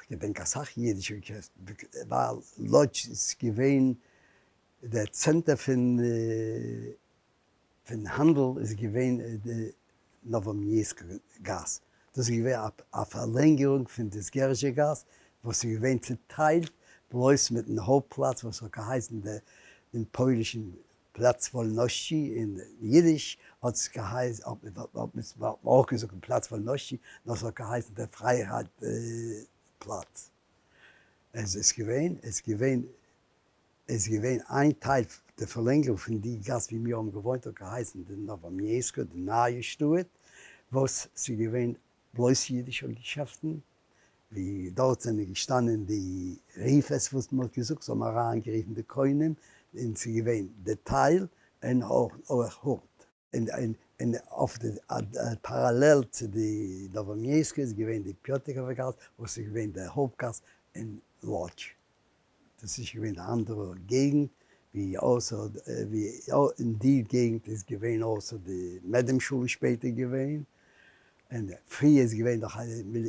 כ'געדענק אסאך אידישע געשעפטן, ווייל לאדזש איז געווען דער צענטער פון פון האנדל איז געווען די נאוואמיעסקא גאס, דאס איז געווען א פארלענגערונג פון די זגערזשע גאס וואס איז געווען צוטיילט בלויז מיטן הויפט פלאץ וואס האט געהייסן אין פוילישן Plac Wolności, אין אידיש האט עס געהייסן, האט מען אויך געזאגט Plac Wolności, נאר עס האט געהייסן דער פרייהייט פלאץ. עס איז געווען, עס איז געווען, עס איז געווען איין טייל, די פארלענגערונג פון די גאס ווי מיר האבן געוואוינט האט געהייסן די נאוואמיעסקא, די נייע שטאט, וואס ס'איז געווען בלויז אידישע געשעפטן, ווי דארט זענען געשטאנען די ריפערס וואס מען האט געזאגט, זיי האבן אריינגערופן די קונים, און ס'איז געווען דעטייל און אויך הורט. און אויף די פאראלעל צו די נאוואמיעסקא איז געווען די פיאטיקאווע גאס וואס איז געווען די הויפט גאס אין לאדזש. דאס איז געווען די אנדערע געגנט ווי אויסער ווי אין די געגנט איז געווען אויסער די מעדעם שול איז שפעטער געווען, און פריער איז געווען נאך א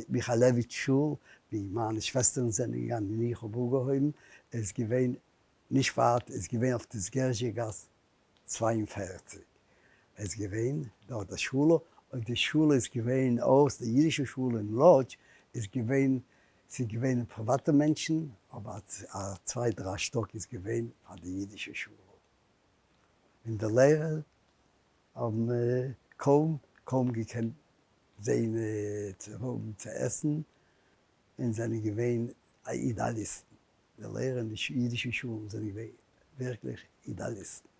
מיכאלעוויטש שול ווי מיינע שוועסטערן זענען געגאנגען און איך האב אנגעהויבן, איז געווען נישט ווייט איז געווען אויף די זגערזשע גאס 42 איז געווען דארט א שולע, און די שולע איז געווען אויס, די אידישע שולע אין לאדזש איז געווען, ס'איז געווען פריוואטע מענטשן, אבער א צוויי דריי שטאק איז געווען פאר די אידישע שולע, און די לערער האבן קוים קוים געקענט זען צו האבן צו עסן, און זענען געווען אידעאליסטן. די לערער אין די אידישע שולן זענען געווען ווירקליך אידעאליסטן.